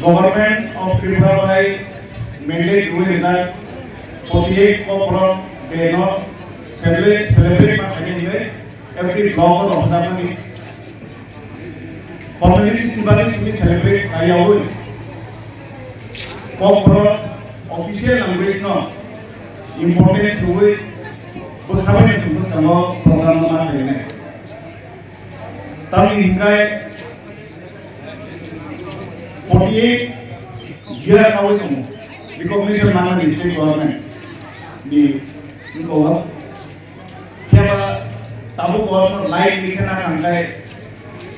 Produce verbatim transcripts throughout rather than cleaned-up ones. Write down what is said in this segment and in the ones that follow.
Government of Tripura bai mandate rwi rijak forty eight Kokborok Day no celebrate, celebrate ma khainai hwnwi every block o rwjakmani formalities ni bagwi simi celebrate khaiyaui Kokborok official language no importance rwi bwkhabaino chwng bwskango program no ma khainai. Tamni hwnkhe forty eight year kawi tongo recognition manmani state government ni wngkha. Phiya ba tabuk bo light ni khe na kang khe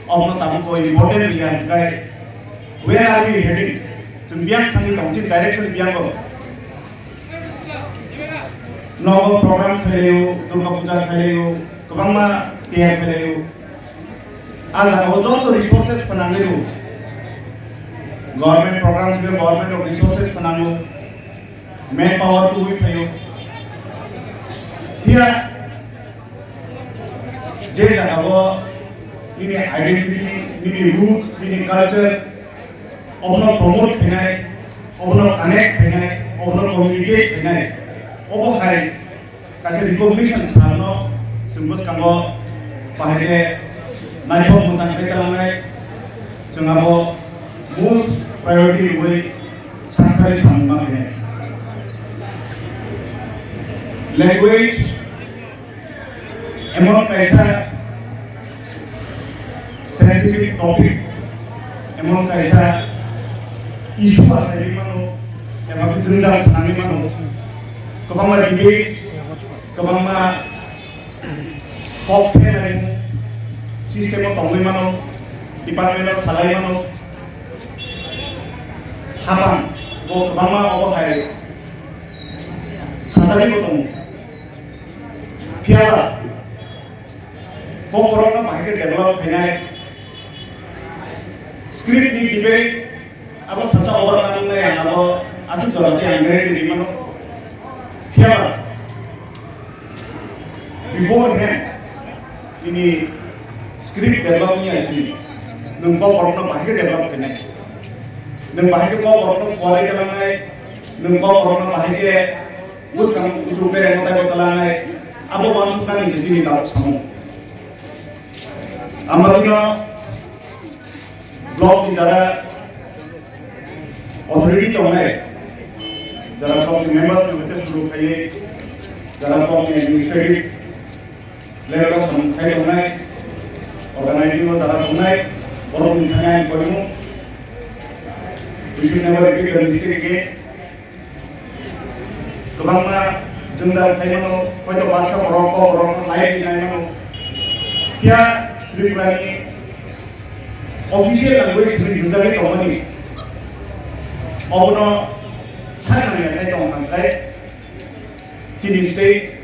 obono tabuk bo important ya khe where are we heading? Chwng biyang thangwi tong, chini direction biyang bo. Nogo program khailaiyo, Durga Puja khailaiyo, kwbangma tiya khailaiyo. A jagao joto resources phanangwi rw. Government programs khe government of resources phanango. Manpower tubui phaio. Phiya je jagao nini identity, nini roots, nini culture, obono promote khainai, obono connect khainai, obono communicate khainai, obo hai kaisa recognition salno chwng bwskango bahai khe naithok mwchang khe twlangnai, chwng abo most priority rwui sakthai samung ma khainai. Language emon kaisa sensitive topic, emon kaisa issue achaigwi mano, eba khe jwngjal khnangwi mano, kwbangma debates, kwbangma kok phenaimung system o tongwi mano, department o salai mano, hapang bo kwbangma obo hai sajagwi bo tongo. Phiya ba Kokborok no bahai khe develop khainai. Script ni debate abo sacha over nangnai ang abo aswk jora tei ang guarantee ri mano. Phiya ba before hand nini script develop ni asini nwng Kokborok no bahai khe develop khainai. Nwng bahai khe Kokborok no kualai khe langnai, nwng Kokborok no bahai khe bwskang uchu bereng mwtai bo twlangnai, abo uansuknani se chini tabuk samung. Amtwino block ni jara authority tongnai, jara block ni members ni hoite suru khaiwi, jara block ni administrative level o samung khai tongnai, organizing o jara tongnai, borok ni thani ang koimung, we should never repeat the mistake again. Kwbangma jwngjal khai mano, hoito baksa borok, kok borok no light rinai mano. Phiya Tripura ni official language hinwi hwnjagwi tongmani, obono saknang ya khai tong kha khlai chini state.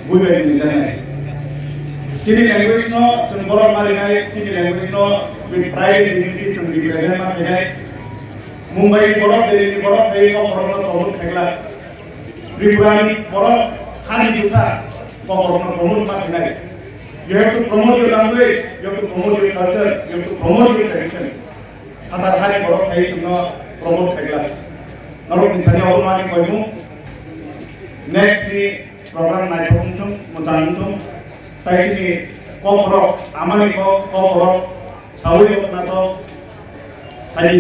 Buibai ni janai. Chini language no chwng borok ma rinai, chini language no with pride and dignity chwng represent ma khainai. Mumbai ni borok, Delhi ni borok phai kok borok no promote khaikla. Tripura ni borok hani bwsa kok borok no promote ma khainai. You have to promote your language, you have to promote your culture, you have to promote your tradition. Hathar hani borok phai chwngno promote khaikla. Norok ni thani obo mani koimung. Next ni program naithok wngthung, mwchang wngthung. Tai chini kok borok, amani kok, kok borok sawi rok nato. Thani